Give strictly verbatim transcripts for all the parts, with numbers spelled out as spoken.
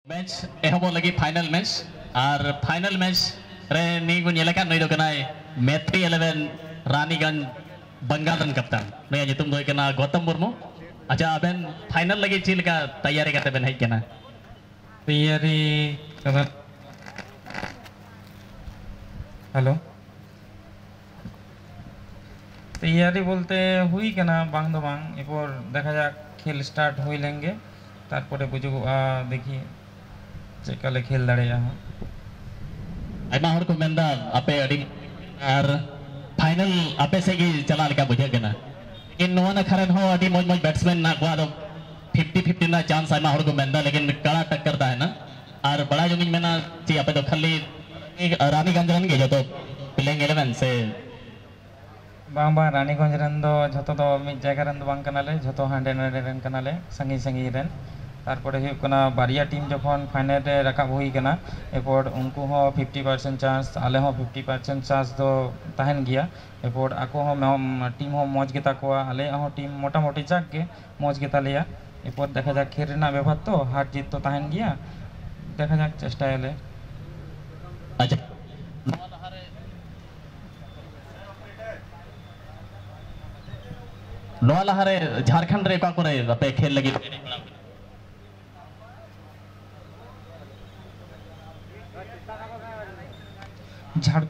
Match ᱮᱦᱚᱵᱚᱜ ᱞᱟᱹᱜᱤᱫ final match. ᱟᱨ final match ᱨᱮ ᱱᱤᱭᱟᱹ ᱠᱚ ᱧᱮᱞ ᱟᱠᱟᱫ, ᱱᱩᱭ ᱫᱚ ᱠᱟᱱᱟᱭ ᱢᱮᱛᱨᱤ ᱤᱞᱮᱵᱷᱮᱱ ᱨᱟᱱᱤᱜᱚᱸᱡᱽ ᱵᱟᱝᱜᱟᱞ ᱨᱮᱱ ᱠᱟᱯᱴᱟᱱ᱾ ᱱᱩᱭᱟᱜ ᱧᱩᱛᱩᱢ ᱫᱚ ᱦᱩᱭᱩᱜ ᱠᱟᱱᱟ ᱜᱳᱛᱚᱢ ᱢᱩᱨᱢᱩ᱾ ᱟᱪᱪᱷᱟ, ᱟᱵᱮᱱ ᱯᱷᱟᱭᱱᱟᱞ ᱞᱟᱹᱜᱤᱫ ᱪᱮᱫ ᱞᱮᱠᱟ ᱛᱮᱭᱟᱨᱤ ᱠᱟᱛᱮ ᱵᱮᱱ ᱦᱮᱡ ᱠᱟᱱᱟ? ᱛᱮᱭᱟᱨᱤ ᱠᱟᱫᱟ᱾ ᱦᱮᱞᱳ᱾ ᱛᱮᱭᱟᱨᱤ ᱵᱚᱞᱛᱮ ᱦᱩᱭ ᱠᱟᱱᱟ, ᱵᱟᱝ ᱫᱚ ᱵᱟᱝ, ᱮᱨᱯᱚᱨ ᱫᱮᱠᱷᱟ ᱡᱟᱠ, ᱠᱷᱮᱞ ᱥᱴᱟᱨᱴ ᱦᱩᱭ ᱞᱮᱱ ᱜᱮ, ᱛᱟᱨᱯᱚᱨᱮ ᱵᱩᱡᱩᱜᱚᱜᱼᱟ, ᱫᱮᱠᱷᱤ ᱪᱮᱫ ᱞᱮᱠᱟ ᱞᱮ ᱠᱷᱮᱞ ᱫᱟᱲᱮᱭᱟᱜᱼᱟ ᱦᱟᱸᱜ᱾ ᱟᱭᱢᱟ ᱦᱚᱲ ᱠᱚ ᱢᱮᱱᱫᱟ ᱟᱯᱮ ᱟᱹᱰᱤ, ᱟᱨ ᱯᱷᱟᱭᱱᱟᱞ ᱟᱯᱮ ᱥᱮᱫ ᱜᱮ ᱪᱟᱞᱟᱜ ᱞᱮᱠᱟ ᱵᱩᱡᱷᱟᱹᱜ ᱠᱟᱱᱟ, ᱞᱮᱠᱤᱱ ᱱᱚᱣᱟ ᱱᱟᱠᱷᱟ ᱨᱮᱱ ᱦᱚᱸ ᱟᱹᱰᱤ ᱢᱚᱡᱽ ᱢᱚᱡᱽ ᱵᱮᱴᱥᱢᱮᱱ ᱢᱮᱱᱟᱜ ᱠᱚᱣᱟ, ᱟᱫᱚ ᱯᱷᱤᱯᱴᱤ ᱯᱷᱤᱯᱴᱤ ᱨᱮᱱᱟᱜ ᱪᱟᱱᱥ ᱟᱭᱢᱟ ᱦᱚᱲ ᱠᱚ ᱢᱮᱱᱫᱟ, ᱞᱮᱠᱤᱱ ᱠᱟᱲᱟ ᱴᱟᱠᱠᱟᱨ ᱛᱟᱦᱮᱱᱟ᱾ ᱟᱨ ᱵᱟᱲᱟᱭ ᱡᱚᱝ ᱤᱧ ᱢᱮᱱᱟ ᱪᱮ ᱟᱯᱮ ᱫᱚ ᱠᱷᱟᱹᱞᱤ ᱨᱟᱱᱤᱜᱚᱸᱡᱽ ᱨᱮᱱ ᱜᱮ ᱡᱚᱛᱚ ᱯᱞᱮᱭᱤᱝ ᱤᱞᱮᱵᱷᱮᱱ ᱥᱮ? ᱵᱟᱝ, ᱵᱟᱝ, ᱨᱟᱱᱤᱜᱚᱸᱡᱽ ᱨᱮᱱ ᱫᱚ ᱡᱷᱚᱛᱚ ᱫᱚ ᱢᱤᱫ ᱡᱟᱭᱜᱟ ᱨᱮᱱ ᱫᱚ ᱵᱟᱝ ᱠᱟᱱᱟᱞᱮ, ᱡᱷᱚᱛᱚ ᱦᱟᱸᱰᱮ ᱱᱟᱰᱮ ᱨᱮᱱ ᱠᱟᱱᱟᱞᱮ, ᱥᱟᱺᱜᱤᱧ ᱥᱟᱺᱜᱤᱧ ᱨᱮᱱ᱾ ᱛᱟᱨᱯᱚᱨᱮ ᱦᱩᱭᱩᱜ ᱠᱟᱱᱟ, ᱵᱟᱨᱭᱟ ᱴᱤᱢ ᱡᱚᱠᱷᱚᱱ ᱯᱷᱟᱭᱱᱮᱞ ᱨᱮ ᱨᱟᱠᱟᱵ ᱦᱩᱭ ᱠᱟᱱᱟ, ᱮᱨᱯᱚᱨ ᱩᱱᱠᱩ ᱦᱚᱸ ᱯᱷᱤᱯᱴᱤ ᱯᱟᱨᱥᱮᱱᱴ ᱪᱟᱱᱥ, ᱟᱞᱮ ᱦᱚᱸ ᱯᱷᱤᱯᱴᱤ ᱯᱟᱨᱥᱮᱱᱴ ᱪᱟᱱᱥ ᱫᱚ ᱛᱟᱦᱮᱱ ᱜᱮᱭᱟ᱾ ᱮᱨᱯᱚᱨ ᱟᱠᱚ ᱦᱚᱸ ᱢᱮ-, ᱴᱤᱢ ᱦᱚᱸ ᱢᱚᱡᱽ ᱜᱮᱛᱟ ᱠᱚᱣᱟ, ᱟᱞᱮᱭᱟᱜ ᱦᱚᱸ ᱴᱤᱢ ᱢᱚᱴᱟᱢᱩᱴᱤ ᱡᱟᱠ ᱜᱮ ᱢᱚᱡᱽ ᱜᱮᱛᱟ ᱞᱮᱭᱟ᱾ ᱮᱨᱯᱚᱨ ᱫᱮᱠᱷᱟ ᱡᱟᱠ, ᱠᱷᱮᱞ ᱨᱮᱱᱟᱜ ᱵᱮᱯᱟᱨ ᱛᱚ, ᱦᱟᱨ ᱡᱤᱛ ᱛᱚ ᱛᱟᱦᱮᱱ ᱜᱮᱭᱟ, ᱫᱮᱠᱷᱟ ᱡᱟᱠ, ᱪᱮᱥᱴᱟᱭᱟᱞᱮ᱾ ᱟᱪᱪᱷᱟ, ᱱᱚᱣᱟ ᱞᱟᱦᱟᱨᱮ ᱡᱷᱟᱲᱠᱷᱚᱸᱰ ᱨᱮ ᱚᱠᱟ ᱠᱚᱨᱮ ᱟᱯᱮ ᱠᱷᱮᱞ ᱞᱟᱹᱜᱤᱫ? ᱡᱷᱟᱲ-,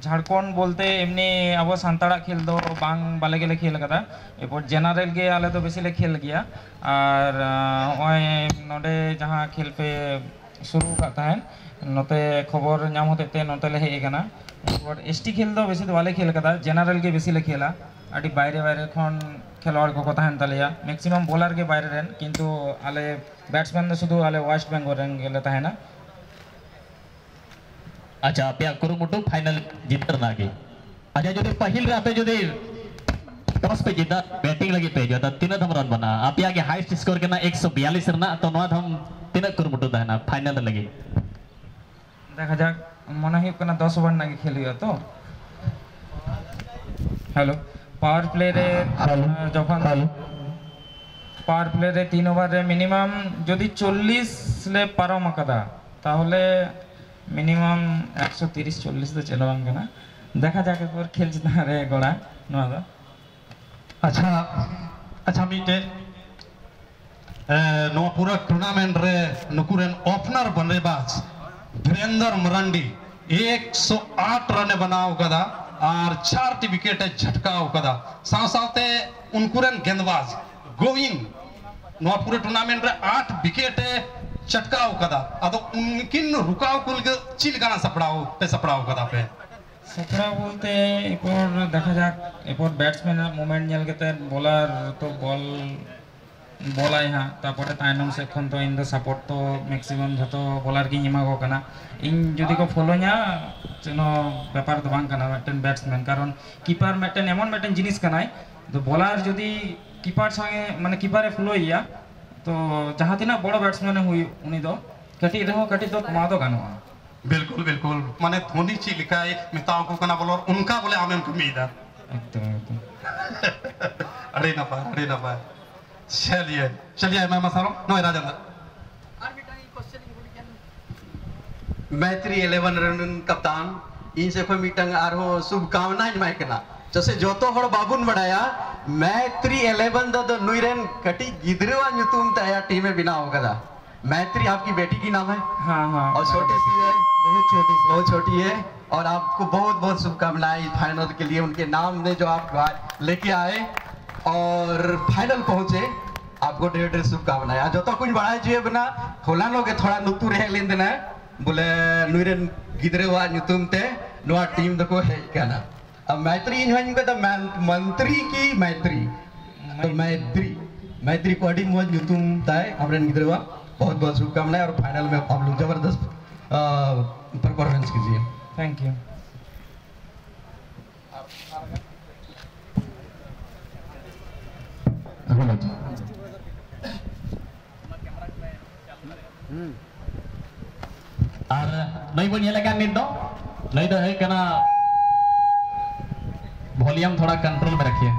ᱡᱷᱟᱲᱠᱷᱚᱸᱰ ᱵᱚᱞᱛᱮ ᱮᱢᱱᱤ ᱟᱵᱚ ᱥᱟᱱᱛᱟᱲᱟᱜ ᱠᱷᱮᱞ ᱫᱚ ᱵᱟᱝ, ᱵᱟᱞᱮ ᱜᱮᱞᱮ ᱠᱷᱮᱞ ᱟᱠᱟᱫᱟ᱾ ᱮᱨᱯᱚᱨ ᱡᱮᱱᱟᱨᱮᱞ ᱜᱮ ᱟᱞᱮ ᱫᱚ ᱵᱮᱥᱤ ᱞᱮ ᱠᱷᱮᱞ ᱜᱮᱭᱟ᱾ ᱟᱨ, ᱟᱸ, ᱱᱚᱜᱼᱚᱭ ᱱᱚᱰᱮ ᱡᱟᱦᱟᱸ ᱠᱷᱮᱞ ᱯᱮ ᱥᱩᱨᱩ ᱟᱠᱟᱫ ᱛᱟᱦᱮᱸᱫ, ᱱᱚᱛᱮ ᱠᱷᱚᱵᱚᱨ ᱧᱟᱢ ᱦᱚᱛᱮᱡ ᱛᱮ ᱱᱚᱛᱮ ᱞᱮ ᱦᱮᱡ ᱟᱠᱟᱱᱟ᱾ ᱮᱨᱯᱚᱨ ᱮᱥ ᱴᱤ ᱠᱷᱮᱞ ᱫᱚ ᱵᱮᱥᱤ ᱫᱚ ᱵᱟᱞᱮ ᱠᱷᱮᱞ ᱟᱠᱟᱫᱟ, ᱡᱮᱱᱟᱨᱮᱞ ᱜᱮ ᱵᱮᱥᱤ ᱞᱮ ᱠᱷᱮᱞᱟ᱾ ᱟᱹᱰᱤ ᱵᱟᱭᱨᱮ ᱵᱟᱭᱨᱮ ᱠᱷᱚᱱ ᱠᱷᱮᱞᱣᱟᱲ ᱠᱚᱠᱚ ᱛᱟᱦᱮᱱ ᱛᱟᱞᱮᱭᱟ, ᱢᱮᱠᱥᱤᱢᱟᱢ ᱵᱚᱞᱟᱨ ᱜᱮ ᱵᱟᱭᱨᱮ ᱨᱮᱱ, ᱠᱤᱱᱛᱩ ᱟᱞᱮ ᱵᱮᱴᱥᱢᱮᱱ ᱫᱚ ᱥᱩᱫᱷᱩ ᱟᱞᱮ ᱳᱭᱮᱥᱴ ᱵᱮᱝᱜᱚᱞ ᱨᱮᱱ ᱜᱮᱞᱮ ᱛᱟᱦᱮᱱᱟ᱾ ᱟᱪᱪᱷᱟ, ᱟᱯᱮᱭᱟᱜ ᱠᱩᱨᱩᱢᱩᱴᱩ ᱯᱷᱟᱭᱱᱟᱞ ᱡᱤᱛᱟᱹᱣ ᱨᱮᱱᱟᱜ ᱜᱮ᱾ ᱟᱪᱪᱷᱟ, ᱡᱩᱫᱤ ᱯᱟᱹᱦᱤᱞ ᱨᱮ ᱟᱯᱮ ᱡᱩᱫᱤ ᱴᱚᱥ ᱯᱮ ᱡᱤᱛᱟ, ᱵᱮᱴᱤᱝ ᱞᱟᱹᱜᱤᱫ ᱯᱮ ᱦᱤᱡᱩᱜᱼᱟ, ᱛᱚ ᱛᱤᱱᱟᱹᱜ ᱫᱷᱟᱢ ᱨᱟᱱ ᱵᱮᱱᱟᱜᱼᱟ? ᱟᱯᱮᱭᱟᱜ ᱜᱮ ᱦᱟᱭᱮᱥᱴ ᱥᱠᱳᱨ ᱠᱟᱱᱟ ᱮᱠᱥᱚ ᱵᱤᱭᱟᱞᱤᱥ ᱨᱮᱱᱟᱜ, ᱛᱚ ᱱᱚᱣᱟ ᱫᱷᱟᱢ ᱛᱤᱱᱟᱹᱜ ᱠᱩᱨᱩᱢᱩᱴᱩ ᱛᱟᱦᱮᱱᱟ ᱯᱷᱟᱭᱱᱟᱞ ᱞᱟᱹᱜᱤᱫ? ᱫᱮᱠᱷᱟ ᱡᱟᱠ, ᱢᱚᱱᱮ ᱦᱩᱭᱩᱜ ᱠᱟᱱᱟ ᱫᱚᱥ ᱳᱵᱷᱟᱨ ᱨᱮᱱᱟᱜ ᱜᱮ ᱠᱷᱮᱞ ᱦᱩᱭᱩᱜᱼᱟ ᱛᱚ᱾ ᱦᱮᱞᱳ, ᱯᱟᱣᱟᱨ ᱯᱞᱮ ᱨᱮ, ᱦᱮᱞᱳ, ᱟᱨ ᱡᱚᱠᱷᱚᱱ ᱦᱮᱞᱳ᱾ ᱯᱟᱣᱟᱨ ᱯᱞᱮ ᱨᱮ ᱛᱤᱱ ᱳᱵᱷᱟᱨ ᱨᱮ ᱢᱤᱱᱤᱢᱟᱢ ᱡᱩᱫᱤ ᱪᱚᱞᱞᱤᱥ ᱞᱮ ᱯᱟᱨᱚᱢ ᱟᱠᱟᱫᱟ, ᱛᱟᱦᱚᱞᱮ ᱢᱤᱱᱤᱢᱟᱢ ᱮᱠᱥᱚ ᱛᱤᱨᱤᱥ ᱪᱚᱞᱞᱤᱥ ᱫᱚ ᱪᱮᱫ ᱦᱚᱸ ᱵᱟᱝ ᱠᱟᱱᱟ᱾ ᱫᱮᱠᱷᱟ ᱡᱟᱠ ᱮᱨᱯᱚᱨ ᱠᱷᱮᱞ ᱪᱮᱛᱟᱱ ᱨᱮ ᱜᱚᱲᱟ ᱱᱚᱣᱟ ᱫᱚ᱾ ᱟᱪᱪᱷᱟ, ᱟᱪᱪᱷᱟ, ᱢᱤᱫᱴᱮᱡ, ᱮ, ᱱᱚᱣᱟ ᱯᱩᱨᱟᱹ ᱴᱩᱨᱱᱟᱢᱮᱱᱴ ᱨᱮ ᱱᱩᱠᱩ ᱨᱮᱱ ᱳᱯᱮᱱᱟᱨ ᱵᱟᱞᱞᱮᱵᱟᱡᱽ ᱵᱤᱨᱮᱱᱫᱚᱨ ᱢᱟᱨᱟᱱᱰᱤ ᱮᱠᱥᱚ ᱟᱴ ᱨᱟᱱ ᱮ ᱵᱮᱱᱟᱣ ᱠᱟᱫᱟ ᱟᱨ ᱪᱟᱨ ᱴᱤ ᱣᱤᱠᱮᱴ ᱮ ᱡᱷᱟᱴᱠᱟᱣ ᱠᱟᱫᱟ᱾ ᱥᱟᱶ ᱥᱟᱶᱛᱮ ᱩᱱᱠᱩ ᱨᱮᱱ ᱜᱮᱸᱫᱵᱟᱡᱽ ᱜᱳᱵᱤᱱ ᱱᱚᱣᱟ ᱯᱩᱨᱟᱹ ᱴᱩᱨᱱᱟᱢᱮᱱᱴ ᱨᱮ ᱟᱴ ᱣᱤᱠᱮᱴ ᱮ ᱪᱷᱟᱴᱠᱟᱣ ᱠᱟᱫᱟ᱾ ᱟᱫᱚ ᱩᱱᱠᱤᱱ ᱨᱩᱠᱟᱣ ᱠᱚ ᱞᱟᱹᱜᱤᱫ ᱪᱮᱫ ᱞᱮᱠᱟᱱᱟᱜ ᱥᱟᱯᱲᱟᱣ ᱯᱮ ᱥᱟᱯᱲᱟᱣ ᱠᱟᱫᱟ ᱯᱮ? ᱥᱟᱯᱲᱟᱣ ᱵᱚᱞᱛᱮ ᱮᱨᱯᱚᱨ ᱫᱮᱠᱷᱟ ᱡᱟᱠ, ᱮᱨᱯᱚᱨ ᱵᱮᱴᱥᱢᱮᱱ ᱟᱜ ᱢᱩᱵᱷᱢᱮᱱᱴ ᱧᱮᱞ ᱠᱟᱛᱮ ᱵᱚᱞᱟᱨ ᱛᱚ ᱵᱚᱞ ᱵᱚᱞᱟᱭ ᱦᱟᱸᱜ, ᱛᱟᱯᱚᱨᱮ ᱛᱟᱭᱱᱚᱢ ᱥᱮᱫ ᱠᱷᱚᱱ ᱛᱚ ᱤᱧ ᱫᱚ ᱥᱟᱯᱳᱨᱴ ᱛᱚ ᱢᱮᱠᱥᱤᱢᱟᱢ ᱡᱷᱚᱛᱚ ᱵᱚᱞᱟᱨ ᱜᱤᱧ ᱮᱢᱟ ᱠᱚ ᱠᱟᱱᱟ᱾ ᱤᱧ ᱡᱩᱫᱤ ᱠᱚ ᱯᱷᱚᱞᱳᱧᱟ, ᱪᱮᱫ ᱦᱚᱸ ᱵᱮᱯᱟᱨ ᱫᱚ ᱵᱟᱝ ᱠᱟᱱᱟ᱾ ᱢᱤᱫᱴᱮᱱ ᱵᱮᱴᱥᱢᱮᱱ, ᱠᱟᱨᱚᱱ ᱠᱤᱯᱟᱨ ᱢᱤᱫᱴᱮᱱ ᱮᱢᱚᱱ ᱢᱤᱫᱴᱮᱱ ᱡᱤᱱᱤᱥ ᱠᱟᱱᱟᱭ, ᱛᱚ ᱵᱚᱞᱟᱨ ᱡᱩᱫᱤ ᱠᱤᱯᱟᱨ ᱥᱚᱸᱜᱮ, ᱢᱟᱱᱮ ᱠᱤᱯᱟᱨᱮ ᱯᱷᱚᱞᱳᱭᱮᱭᱟ, ᱛᱚ ᱡᱟᱦᱟᱸ ᱛᱤᱱᱟᱹᱜ ᱵᱚᱲᱚ ᱵᱮᱴᱥᱢᱮᱱ ᱮ ᱦᱩᱭᱩᱜ, ᱩᱱᱤ ᱫᱚ ᱠᱟᱹᱴᱤᱡ ᱨᱮᱦᱚᱸ ᱠᱟᱹᱴᱤᱡ ᱫᱚ ᱠᱚᱢᱟᱣ ᱫᱚ ᱜᱟᱱᱚᱜᱼᱟ᱾ ᱵᱤᱞᱠᱩᱞ, ᱵᱤᱞᱠᱩᱞ᱾ ᱢᱟᱱᱮ ᱫᱷᱳᱱᱤ ᱪᱮᱫ ᱞᱮᱠᱟᱭ ᱢᱮᱛᱟᱣ ᱠᱚ ᱠᱟᱱᱟ ᱵᱚᱞᱚᱨ, ᱚᱱᱠᱟ ᱵᱚᱞᱮ ᱟᱢᱮᱢ ᱠᱟᱹᱢᱤᱭᱮᱫᱟ᱾ ᱮᱠᱫᱚᱢ, ᱮᱠᱫᱚᱢ᱾ ᱟᱹᱰᱤ ᱱᱟᱯᱟᱭ, ᱟᱹᱰᱤ ᱱᱟᱯᱟᱭ᱾ ᱪᱟᱞᱤᱭᱮ, ᱪᱟᱞᱤᱭᱮ, ᱟᱭᱢᱟ, ᱟᱭᱢᱟ ᱥᱟᱨᱦᱟᱣ᱾ ᱱᱚᱜᱼᱚᱭ ᱨᱟᱡᱮᱱᱫᱨᱚ᱾ ᱟᱨ ᱢᱤᱫᱴᱟᱝ question ᱤᱧ ᱠᱩᱞᱤ ᱠᱮᱱ᱾ ᱢᱟᱭᱛᱨᱤ ᱤᱞᱮᱵᱷᱮᱱ ᱨᱮᱱ ᱠᱟᱯᱛᱟᱱ, ᱤᱧ ᱥᱮᱫ ᱠᱷᱚᱱ ᱢᱤᱫᱴᱟᱝ ᱟᱨᱦᱚᱸ ᱥᱩᱵᱷ ᱠᱟᱢᱱᱟᱧ ᱮᱢᱟᱭ ᱠᱟᱱᱟ᱾ ᱪᱮᱫᱟᱜ ᱥᱮ ᱡᱚᱛᱚ ᱦᱚᱲ ᱵᱟᱵᱚᱱ ᱵᱟᱲᱟᱭᱟ ᱢᱟᱭᱛᱨᱤ ᱤᱞᱮᱵᱷᱮᱱ ᱫᱚ, ᱫᱚ ᱱᱩᱭ ᱨᱮᱱ ᱠᱟᱹᱴᱤᱡ ᱜᱤᱫᱽᱨᱟᱹᱣᱟᱜ ᱧᱩᱛᱩᱢ ᱛᱮ ᱟᱭᱟᱜ ᱴᱤᱢ ᱮ ᱵᱮᱱᱟᱣ ᱟᱠᱟᱫᱟ᱾ मैत्री, आपकी बेटी की नाम है? हाँ, हाँ। और छोटी सी है? बहुत छोटी सी। बहुत छोटी है। और आपको बहुत बहुत शुभकामनाएं फाइनल के लिए, उनके नाम में जो आप लेके आए और फाइनल पहुंचे, आपको ढेर ढेर शुभकामनाएं। ᱟᱨ ᱡᱚᱛᱚ ᱠᱚᱧ ᱵᱟᱲᱟᱭ ᱦᱚᱪᱚᱭᱮᱫ ᱵᱚᱱᱟ, ᱦᱚᱞᱟᱱᱚᱜ ᱜᱮ ᱛᱷᱚᱲᱟ ᱞᱩᱛᱩᱨ ᱨᱮ ᱦᱮᱡ ᱞᱮᱱ ᱛᱟᱦᱮᱱᱟ, ᱵᱚᱞᱮ ᱱᱩᱭ ᱨᱮᱱ ᱜᱤᱫᱽᱨᱟᱹᱣᱟᱜ ᱧᱩᱛᱩᱢ ᱛᱮ ᱱᱚᱣᱟ ᱴᱤᱢ ᱫᱚᱠᱚ ᱦᱮᱡ ᱟᱠᱟᱱᱟ᱾ अब मैत्री इन होइम का तो मैं-, मंत्री की मैत्री। तो मैत्री, मैत्री को ᱟᱹᱰᱤ ᱢᱚᱡᱽ ᱧᱩᱛᱩᱢ ᱛᱟᱭ, ᱟᱢᱨᱮᱱ ᱜᱤᱫᱽᱨᱟᱹᱣᱟᱜ बहुत बहुत शुभकामनाएं और फाइनल में आप लोग जबरदस्त, अ, परफॉर्मेंस कीजिए। Thank you. ᱟᱨ ᱱᱩᱭ ᱵᱚᱱ ᱧᱮᱞᱮ ᱠᱟᱱ ᱱᱤᱛ ᱫᱚ, ᱱᱩᱭ ᱫᱚ ᱦᱩᱭᱩᱜ ᱠᱟᱱᱟ, volume थोड़ा कंट्रोल में रखिए।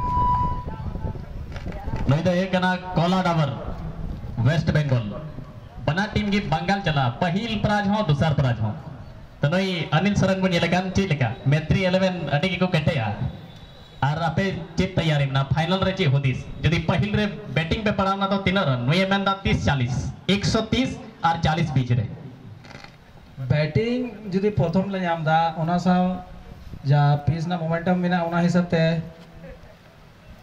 ᱱᱩᱭ ᱫᱚ ᱦᱩᱭᱩᱜ ᱠᱟᱱᱟ ᱠᱚᱞᱟ ᱰᱟᱵᱚᱨ, ᱣᱮᱥᱴ ᱵᱮᱝᱜᱚᱞ᱾ ᱵᱟᱱᱟᱨ ᱴᱤᱢ ᱜᱮ ᱵᱟᱝᱜᱟᱞ ᱪᱟᱞᱟᱜᱼᱟ, ᱯᱟᱹᱦᱤᱞ ᱯᱨᱟᱭᱤᱡᱽ ᱦᱚᱸ, ᱫᱚᱥᱟᱨ ᱯᱨᱟᱭᱤᱡᱽ ᱦᱚᱸ᱾ ᱛᱚ, ᱱᱩᱭ ᱚᱱᱤᱞ ᱥᱚᱨᱮᱱ ᱵᱚᱱ ᱧᱮᱞᱮ ᱠᱟᱱ ᱪᱮᱫ ᱞᱮᱠᱟ ᱢᱮᱛᱨᱤ ᱤᱞᱮᱵᱷᱮᱱ ᱟᱹᱰᱤ ᱜᱮᱠᱚ ᱠᱮᱴᱮᱡᱼᱟ᱾ ᱟᱨ ᱟᱯᱮ ᱪᱮᱫ ᱛᱮᱭᱟᱨᱤ ᱢᱮᱱᱟᱜᱼᱟ ᱯᱷᱟᱭᱱᱟᱞ ᱨᱮ? ᱪᱮᱫ ᱦᱩᱫᱤᱥ, ᱡᱩᱫᱤ ᱯᱟᱹᱦᱤᱞ ᱨᱮ ᱵᱮᱴᱤᱝ ᱯᱮ ᱯᱟᱲᱟᱣᱱᱟ ᱛᱚ ᱛᱤᱱᱟᱹᱜ ᱨᱟᱱ? ᱱᱩᱭᱮ ᱢᱮᱱᱫᱟ ᱛᱤᱥ ᱪᱟᱞᱤᱥ, ᱮᱠᱥᱚ ᱛᱤᱥ ᱟᱨ ᱪᱟᱞᱤᱥ ᱵᱤᱪ ᱨᱮ᱾ ᱵᱮᱴᱤᱝ ᱡᱩᱫᱤ ᱯᱨᱚᱛᱷᱚᱢ ᱞᱮ ᱧᱟᱢ ᱮᱫᱟ, ᱚᱱᱟ ᱥᱟᱶ ᱡᱟ ᱯᱤᱪ ᱨᱮᱱᱟᱜ ᱢᱳᱢᱮᱱᱴᱟᱢ ᱢᱮᱱᱟᱜᱼᱟ, ᱚᱱᱟ ᱦᱤᱥᱟᱹᱵ ᱛᱮ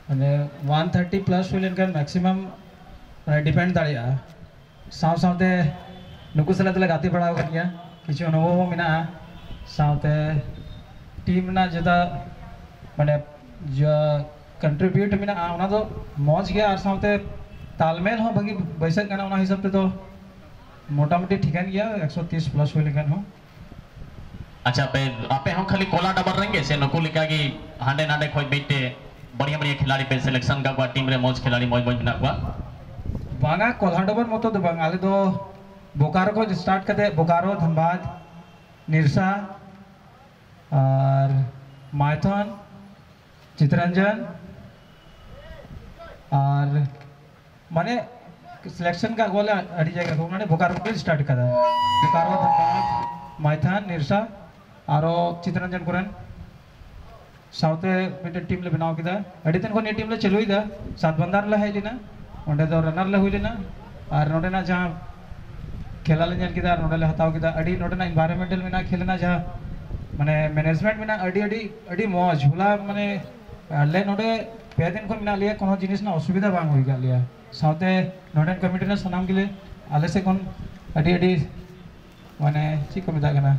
ᱢᱟᱱᱮ ᱚᱣᱟᱱ ᱛᱷᱟᱨᱴᱤ ᱯᱞᱟᱥ ᱦᱩᱭ ᱞᱮᱱᱠᱷᱟᱱ ᱢᱮᱠᱥᱤᱢᱟᱢ ᱢᱟᱱᱮ ᱰᱤᱯᱮᱱᱰ ᱫᱟᱲᱮᱭᱟᱜᱼᱟ᱾ ᱥᱟᱶ ᱥᱟᱶᱛᱮ ᱱᱩᱠᱩ ᱥᱟᱞᱟᱜ ᱫᱚᱞᱮ ᱜᱟᱛᱮ ᱵᱟᱲᱟ ᱟᱠᱟᱱ ᱜᱮᱭᱟ, ᱠᱤᱪᱷᱩ ᱚᱱᱩᱵᱷᱚᱵ ᱦᱚᱸ ᱢᱮᱱᱟᱜᱼᱟ᱾ ᱥᱟᱶᱛᱮ ᱴᱤᱢ ᱨᱮᱱᱟᱜ ᱡᱮᱴᱟ ᱢᱟᱱᱮ ᱡᱟ ᱠᱚᱱᱴᱨᱤᱵᱤᱭᱩᱴ ᱢᱮᱱᱟᱜᱼᱟ, ᱚᱱᱟ ᱫᱚ ᱢᱚᱡᱽ ᱜᱮᱭᱟ᱾ ᱟᱨ ᱥᱟᱶᱛᱮ ᱛᱟᱞᱢᱮᱞ ᱦᱚᱸ ᱵᱷᱟᱹᱜᱤ ᱵᱟᱹᱭᱥᱟᱹᱜ ᱠᱟᱱᱟ, ᱚᱱᱟ ᱦᱤᱥᱟᱹᱵ ᱛᱮᱫᱚ ᱢᱚᱴᱟᱢᱩᱴᱤ ᱴᱷᱤᱠᱟᱹᱱ ᱜᱮᱭᱟ, ᱮᱠᱥᱚ ᱛᱤᱥ ᱯᱞᱟᱥ ᱦᱩᱭ ᱞᱮᱱᱠᱷᱟᱱ ᱦᱚᱸ᱾ ᱟᱪᱪᱷᱟ, ᱟᱯᱮ ᱟᱯᱮ ᱦᱚᱸ ᱠᱷᱟᱹᱞᱤ ᱠᱚᱞᱟ ᱰᱟᱵᱚᱨ ᱨᱮᱱ ᱜᱮ ᱥᱮ ᱱᱩᱠᱩ ᱞᱮᱠᱟ ᱜᱮ ᱦᱟᱸᱰᱮ ᱱᱟᱰᱮ ᱠᱷᱚᱱ ᱢᱤᱫᱴᱮᱡ ᱵᱟᱲᱤᱭᱟ ᱵᱟᱲᱤᱭᱟ ᱠᱷᱤᱞᱟᱲᱤ ᱯᱮ ᱥᱤᱞᱮᱠᱥᱚᱱ ᱠᱟᱜ ᱠᱚᱣᱟ, ᱴᱤᱢ ᱨᱮ ᱢᱚᱡᱽ ᱠᱷᱤᱞᱟᱲᱤ ᱢᱚᱡᱽ ᱢᱚᱡᱽ ᱢᱮᱱᱟᱜ ᱠᱚᱣᱟ? ᱵᱟᱝᱟ, ᱠᱚᱞᱦᱟ ᱰᱚᱵᱚᱨ ᱢᱚᱛᱚ ᱫᱚ ᱵᱟᱝ, ᱟᱞᱮ ᱫᱚ ᱵᱳᱠᱟᱨᱳ ᱠᱷᱚᱱ ᱥᱴᱟᱨᱴ ᱠᱟᱛᱮ ᱵᱳᱠᱟᱨᱳ, ᱫᱷᱟᱱᱵᱟᱫᱽ, ᱱᱤᱨᱥᱟ ᱟᱨ ᱢᱟᱭᱛᱷᱚᱱ, ᱪᱤᱛᱨᱚᱱᱡᱚᱱ ᱟᱨ ᱢᱟᱱᱮ ᱥᱤᱞᱮᱠᱥᱚᱱ ᱠᱟᱜ ᱠᱚᱣᱟᱞᱮ ᱟᱹᱰᱤ ᱡᱟᱭᱜᱟ ᱠᱚ, ᱢᱟᱱᱮ ᱵᱳᱠᱟᱨᱳ ᱠᱷᱚᱱ ᱥᱴᱟᱨᱴ ᱠᱟᱫᱟ᱾ ᱵᱳᱠᱟᱨᱳ, ᱫᱷᱟᱱᱵᱟᱫᱽ, ᱢᱟᱭᱛᱷᱟᱱ, ᱱᱤᱨᱥᱟ, ᱟᱨᱚ ᱪᱤᱛᱨᱚᱱᱡᱚᱱ ᱠᱚᱨᱮᱱ ᱥᱟᱶᱛᱮ ᱢᱤᱫᱴᱮᱱ ᱴᱤᱢ ᱞᱮ ᱵᱮᱱᱟᱣ ᱠᱮᱫᱟ᱾ ᱟᱹᱰᱤ ᱫᱤᱱ ᱠᱷᱚᱱ ᱱᱤᱭᱟᱹ ᱴᱤᱢ ᱞᱮ ᱪᱟᱹᱞᱩᱭᱮᱫᱟ᱾ ᱥᱟᱛ ᱵᱟᱱᱫᱟᱨ ᱞᱮ ᱦᱮᱡ ᱞᱮᱱᱟ, ᱚᱸᱰᱮ ᱫᱚ ᱨᱟᱱᱟᱨ ᱞᱮ ᱦᱩᱭ ᱞᱮᱱᱟ᱾ ᱟᱨ ᱱᱚᱸᱰᱮᱱᱟᱜ ᱡᱟᱦᱟᱸ ᱠᱷᱮᱞᱟ ᱞᱮ ᱧᱮᱞ ᱠᱮᱫᱟ ᱟᱨ ᱱᱚᱸᱰᱮ ᱞᱮ ᱦᱟᱛᱟᱣ ᱠᱮᱫᱟ, ᱟᱹᱰᱤ ᱱᱚᱸᱰᱮᱱᱟᱜ ᱤᱱᱵᱷᱟᱭᱨᱚᱱᱢᱮᱱᱴᱟᱞ ᱢᱮᱱᱟᱜᱼᱟ, ᱠᱷᱮᱞ ᱨᱮᱱᱟᱜ ᱡᱟᱦᱟᱸ ᱢᱟᱱᱮ ᱢᱮᱱᱮᱡᱽᱢᱮᱱᱴ ᱢᱮᱱᱟᱜᱼᱟ, ᱟᱹᱰᱤ ᱟᱹᱰᱤ ᱟᱹᱰᱤ ᱢᱚᱡᱽ᱾ ᱦᱚᱞᱟ ᱢᱟᱱᱮ ᱟᱞᱮ ᱱᱚᱸᱰᱮ ᱯᱮ ᱫᱤᱱ ᱠᱷᱚᱱ ᱢᱮᱱᱟᱜ ᱞᱮᱭᱟ, ᱠᱳᱱᱳ ᱡᱤᱱᱤᱥ ᱨᱮᱱᱟᱜ ᱚᱥᱩᱵᱤᱫᱷᱟ ᱵᱟᱝ ᱦᱩᱭ ᱠᱟᱜ ᱞᱮᱭᱟ᱾ ᱥᱟᱶᱛᱮ ᱱᱚᱸᱰᱮᱱ ᱠᱚᱢᱤᱴᱤ ᱨᱮᱱ ᱥᱟᱱᱟᱢ ᱜᱮᱞᱮ ᱟᱞᱮ ᱥᱮᱫ ᱠᱷᱚᱱ ᱟᱹᱰᱤ ᱟᱹᱰᱤ ᱢᱟᱱᱮ ᱪᱮᱫ ᱠᱚ ᱢᱮᱛᱟᱜ ᱠᱟᱱᱟ,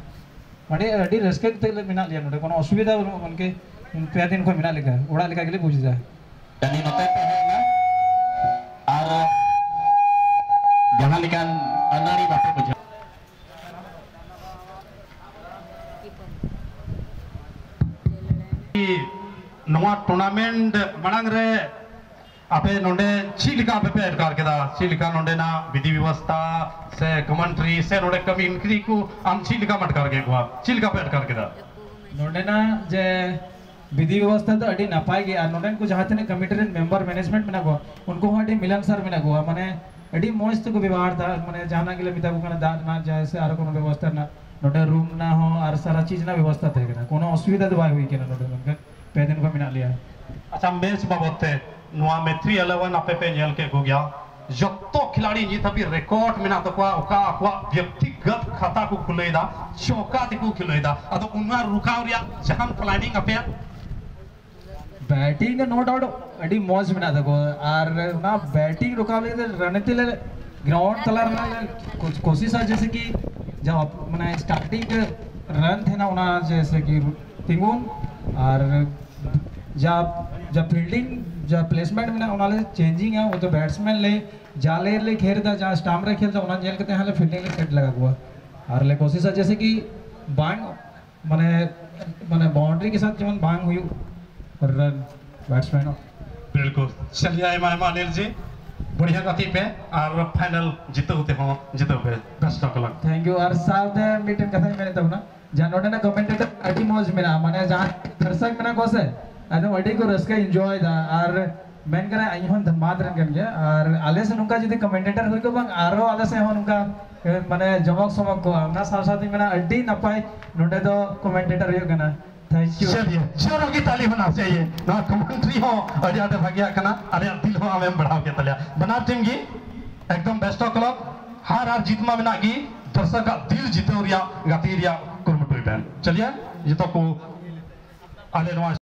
ᱟᱹᱰᱤ ᱟᱹᱰᱤ ᱨᱟᱹᱥᱠᱟᱹ ᱠᱟᱛᱮ ᱞᱮ ᱢᱮᱱᱟᱜ ᱞᱮᱭᱟ ᱱᱚᱸᱰᱮ, ᱠᱳᱱᱳ ᱚᱥᱩᱵᱤᱫᱷᱟ ᱵᱟᱹᱱᱩᱜᱼᱟ᱾ ᱢᱟᱱᱮ ᱯᱮ ᱫᱤᱱ ᱠᱷᱚᱱ ᱢᱮᱱᱟᱜ ᱞᱮᱠᱟ, ᱚᱲᱟᱜ ᱞᱮᱠᱟ ᱜᱮᱞᱮ ᱵᱩᱡᱽ ᱮᱫᱟ᱾ ᱠᱟᱹᱢᱤ ᱱᱚᱛᱮ ᱯᱮ ᱦᱮᱡ ᱮᱱᱟ ᱟᱨ ᱡᱟᱦᱟᱸ ᱞᱮᱠᱟᱱ ᱟᱹᱱᱟᱹᱲᱤ ᱵᱟᱯᱮ ᱵᱩᱡᱷᱟᱹᱣ᱾ ᱱᱚᱣᱟ ᱴᱩᱨᱱᱟᱢᱮᱱᱴ ᱢᱟᱲᱟᱝ ᱨᱮ ᱟᱯᱮ ᱱᱚᱰᱮ ᱪᱮᱫ ᱞᱮᱠᱟ ᱟᱯᱮ ᱯᱮ ᱟᱴᱠᱟᱨ ᱠᱮᱫᱟ? ᱪᱮᱫ ᱞᱮᱠᱟ ᱱᱚᱰᱮᱱᱟᱜ ᱵᱤᱫᱷᱤ ᱵᱮᱵᱚᱥᱛᱷᱟ ᱥᱮ ᱠᱚᱢᱮᱱᱴᱨᱤ ᱥᱮ ᱱᱚᱰᱮ ᱠᱟᱹᱢᱤ ᱤᱱᱠᱨᱤ ᱠᱚ ᱟᱢ ᱪᱮᱫ ᱞᱮᱠᱟᱢ ᱟᱴᱠᱟᱨ ᱠᱮᱫ ᱠᱚᱣᱟ? ᱪᱮᱫ ᱞᱮᱠᱟ ᱯᱮ ᱟᱴᱠᱟᱨ ᱠᱮᱫᱟ? ᱱᱚᱰᱮᱱᱟᱜ ᱡᱮ ᱵᱤᱫᱷᱤ ᱵᱮᱵᱚᱥᱛᱷᱟ ᱫᱚ ᱟᱹᱰᱤ ᱱᱟᱯᱟᱭ ᱜᱮ, ᱟᱨ ᱱᱚᱰᱮᱱ ᱠᱚ ᱡᱟᱦᱟᱸ ᱛᱤᱱᱟᱹᱜ ᱠᱚᱢᱤᱴᱤ ᱨᱮᱱ ᱢᱮᱢᱵᱟᱨ, ᱢᱮᱱᱮᱡᱽᱢᱮᱱᱴ ᱢᱮᱱᱟᱜ ᱠᱚᱣᱟ, ᱩᱱᱠᱩ ᱦᱚᱸ ᱟᱹᱰᱤ ᱢᱤᱞᱟᱱᱥᱟᱨ ᱢᱮᱱᱟᱜ ᱠᱚᱣᱟ᱾ ᱢᱟᱱᱮ ᱟᱹᱰᱤ ᱢᱚᱸᱡᱽ ᱛᱮᱠᱚ ᱵᱮᱵᱚᱦᱟᱨ ᱮᱫᱟ᱾ ᱢᱟᱱᱮ ᱡᱟᱦᱟᱱᱟᱜ ᱜᱮᱞᱮ ᱢᱮᱛᱟ ᱠᱚ ᱠᱟᱱᱟ, ᱫᱟᱜ ᱨᱮᱱᱟᱜ ᱡᱟᱦᱟᱸ ᱥᱮ ᱟᱨᱚ ᱠᱳᱱᱳ ᱵᱮᱵᱚᱥᱛᱷᱟ ᱨᱮᱱᱟᱜ, ᱱᱚᱰᱮ ᱨᱩᱢ ᱨᱮᱱᱟᱜ ᱦᱚᱸ ᱟᱨ ᱥᱟᱨᱟ ᱪᱤᱡᱽ ᱨᱮᱱᱟᱜ ᱵᱮᱵᱚᱥᱛᱷᱟ ᱛᱟᱦᱮᱸ ᱠᱟᱱᱟ, ᱠᱳᱱᱳ ᱚᱥᱩᱵᱤᱫᱷᱟ ᱫᱚ ᱵᱟᱭ ᱦᱩᱭ ᱠᱟᱱᱟ ᱱᱚᱰᱮ᱾ ᱢᱮᱱᱠᱷᱟᱱ ᱯᱮ ᱫᱤᱱ ᱠᱷᱚᱱ ᱢᱮᱱᱟᱜ ᱞᱮᱭᱟ᱾ ᱟᱪᱪᱷᱟ, ᱢᱮᱪ ᱵᱟᱵᱚᱫ ᱛᱮ, ᱱᱚᱣᱟ ᱢᱮᱛᱷᱨᱤ ᱮᱞᱮᱵᱷᱮᱱ ᱟᱯᱮ ᱯᱮ ᱧᱮᱞ ᱠᱮᱫ ᱠᱚᱜᱮᱭᱟ, ᱡᱚᱛᱚ ᱠᱷᱤᱞᱟᱲᱤ ᱱᱤᱛ ᱦᱟᱹᱵᱤᱡ ᱨᱮᱠᱚᱨᱰ ᱢᱮᱱᱟᱜ ᱛᱟᱠᱚᱣᱟ, ᱚᱠᱟ ᱟᱠᱚᱣᱟᱜ ᱵᱮᱠᱛᱤᱜᱚᱛ ᱠᱷᱟᱛᱟ ᱠᱚ ᱠᱷᱩᱞᱟᱹᱭᱮᱫᱟ, ᱪᱚᱠᱟ ᱛᱮᱠᱚ ᱠᱷᱤᱞᱟᱹᱭᱮᱫᱟ᱾ ᱟᱫᱚ ᱚᱱᱟ ᱨᱩᱠᱟᱣ ᱨᱮᱭᱟᱜ ᱡᱟᱦᱟᱱ ᱯᱞᱟᱱᱤᱝ ᱟᱯᱮᱭᱟᱜ? ᱵᱮᱴᱤᱝ ᱫᱚ ᱱᱳ ᱰᱟᱣᱩᱴ ᱟᱹᱰᱤ ᱢᱚᱡᱽ ᱢᱮᱱᱟᱜ ᱛᱟᱠᱚᱣᱟ, ᱟᱨ ᱚᱱᱟ ᱵᱮᱴᱤᱝ ᱨᱩᱠᱟᱣ ᱞᱟᱹᱜᱤᱫ ᱛᱮ ᱨᱚᱱᱤᱛᱤ ᱞᱮ ᱜᱨᱟᱣᱩᱱᱰ ᱛᱟᱞᱟ ᱨᱮᱱᱟᱜ ᱞᱮ ᱠᱳ-, ᱠᱳᱥᱤᱥᱟ, ᱡᱮᱭᱥᱮ ᱠᱤ ᱡᱟ ᱢᱟᱱᱮ ᱥᱴᱟᱨᱴᱤᱝ ᱨᱮ ᱨᱟᱱ ᱛᱟᱦᱮᱱᱟ, ᱚᱱᱟ ᱡᱮᱭᱥᱮ ᱠᱤ ᱛᱤᱸᱜᱩᱱ, ᱟᱨ ᱡᱟ, ᱡᱟ ᱯᱷᱤᱞᱰᱤᱝ, ᱡᱟ ᱯᱞᱮᱥᱢᱮᱱᱴ ᱢᱮᱱᱟᱜᱼᱟ, ᱚᱱᱟ ᱞᱮ ᱪᱮᱧᱡᱤᱝᱟ᱾ ᱦᱚᱭᱛᱳ ᱵᱮᱴᱥᱢᱮᱱ ᱞᱮ ᱡᱟ ᱞᱮ ᱞᱮ ᱠᱷᱮᱞ ᱮᱫᱟ, ᱡᱟ ᱥᱴᱟᱢᱯ ᱨᱮ ᱠᱷᱮᱞ ᱮᱫᱟ, ᱚᱱᱟ ᱧᱮᱞ ᱠᱟᱛᱮ ᱦᱟᱸᱜ ᱞᱮ ᱯᱷᱤᱞᱰᱤᱝ ᱞᱮ ᱥᱮᱴ ᱞᱟᱜᱟ ᱠᱚᱣᱟ᱾ ᱟᱨ ᱞᱮ ᱠᱳᱥᱤᱥᱟ ᱡᱮᱭᱥᱮ ᱠᱤ ᱵᱟᱝ, ᱢᱟᱱᱮ, ᱢᱟᱱᱮ ᱵᱟᱣᱩᱱᱰᱨᱤ ᱠᱮ ᱥᱟᱛᱷ ᱡᱮᱢᱚᱱ ᱵᱟᱝ ᱦᱩᱭᱩᱜ ᱨᱟᱱ ᱵᱮᱴᱥᱢᱮᱱ᱾ ᱵᱤᱞᱠᱩᱞ᱾ ᱪᱟᱞᱤᱭᱟ, ᱟᱭᱢᱟ ᱟᱭᱢᱟ ᱟᱱᱤᱞ ᱡᱤ, ᱵᱟᱲᱤᱭᱟ ᱜᱟᱛᱮᱜ ᱯᱮ ᱟᱨ ᱯᱷᱟᱭᱱᱟᱞ ᱡᱤᱛᱟᱹᱣ ᱛᱮᱦᱚᱸ ᱡᱤᱛᱟᱹᱣ ᱯᱮ᱾ Best of luck. Thank you. ᱟᱨ ᱥᱟᱶᱛᱮ ᱢᱤᱫᱴᱮᱱ ᱠᱟᱛᱷᱟᱧ ᱢᱮᱱᱮᱫ ᱛᱟᱵᱚᱱᱟ, ᱡᱟᱦᱟᱸ ᱱᱚᱰᱮᱱᱟᱜ ᱠᱚᱢᱮᱱᱴᱮᱴᱚᱨ ᱟᱹᱰᱤ ᱢᱚᱡᱽ ᱢᱮᱱᱟᱜᱼᱟ, ᱢᱟᱱᱮ ᱡᱟᱦᱟᱸ ᱫᱚᱨᱥᱚᱠ ᱢᱮᱱᱟᱜ ᱠᱚᱣᱟ ᱥᱮ, ᱮᱠᱫᱚᱢ ᱟᱹᱰᱤ ᱠᱚ ᱨᱟᱹᱥᱠᱟᱹ ᱮᱱᱡᱚᱭ ᱮᱫᱟ᱾ ᱟᱨ ᱢᱮᱱ ᱠᱟᱱᱟ ᱤᱧ ᱦᱚᱸ ᱫᱷᱟᱢᱟᱫ ᱨᱮᱱ ᱠᱟᱱ ᱜᱮᱭᱟ, ᱟᱨ ᱟᱞᱮ ᱥᱮᱫ ᱱᱚᱝᱠᱟ ᱡᱩᱫᱤ ᱠᱚᱢᱮᱱᱴᱮᱴᱚᱨ ᱦᱩᱭ ᱠᱚᱜ ᱵᱟᱝ, ᱟᱨᱦᱚᱸ ᱟᱞᱮ ᱥᱮᱫ ᱦᱚᱸ ᱱᱚᱝᱠᱟ, ᱮ, ᱢᱟᱱᱮ ᱡᱚᱢᱚᱠ ᱥᱚᱢᱚᱠ ᱠᱚᱜᱼᱟ᱾ ᱚᱱᱟ ᱥᱟᱶ ᱥᱟᱶᱛᱮᱧ ᱢᱮᱱᱟ ᱟᱹᱰᱤ ᱱᱟᱯᱟᱭ ᱱᱚᱰᱮ ᱫᱚ ᱠᱚᱢᱮᱱᱴᱮᱴᱚᱨ ᱦᱩᱭᱩᱜ ᱠᱟᱱᱟ᱾ Thank U. ᱪᱟᱞᱤᱭᱮ, ᱡᱳᱨ ᱜᱮ ᱛᱟᱞᱤ ᱦᱚᱱᱟ ᱪᱟᱦᱤᱭᱮ᱾ ᱱᱚᱣᱟ ᱠᱚᱢᱮᱱᱴᱨᱤ ᱦᱚᱸ ᱟᱹᱰᱤ ᱟᱸᱴᱮ ᱵᱷᱟᱜᱮᱭᱟᱜ ᱠᱟᱱᱟ, ᱟᱞᱮᱭᱟᱜ ᱫᱤᱞ ᱦᱚᱸ ᱟᱢᱮᱢ ᱵᱟᱲᱦᱟᱣ ᱠᱮᱫ ᱛᱟᱞᱮᱭᱟ᱾ ᱵᱟᱱᱟᱨ ᱴᱤᱢ ᱜᱮ ᱮᱠᱫᱚᱢ ᱵᱮᱥᱴ ᱚᱯᱷ ᱞᱟᱠ᱾ ᱦᱟᱨ ᱟᱨ ᱡᱤᱛ ᱢᱟ ᱢᱮᱱᱟᱜ ᱜᱮ, ᱫᱚᱨᱥᱚᱠᱟᱜ ᱫᱤᱞ ᱡᱤᱛᱟᱹᱣ ᱨᱮᱭᱟᱜ ᱜᱟᱛᱮ ᱨᱮᱭᱟᱜ ᱠᱩᱨᱩᱢᱩᱴᱩᱭ ᱵᱮᱱ᱾ ᱪᱟᱞᱤᱭᱮ, ᱡᱚᱛᱚ ᱠᱚ ᱟᱞᱮ ᱱᱚᱣᱟ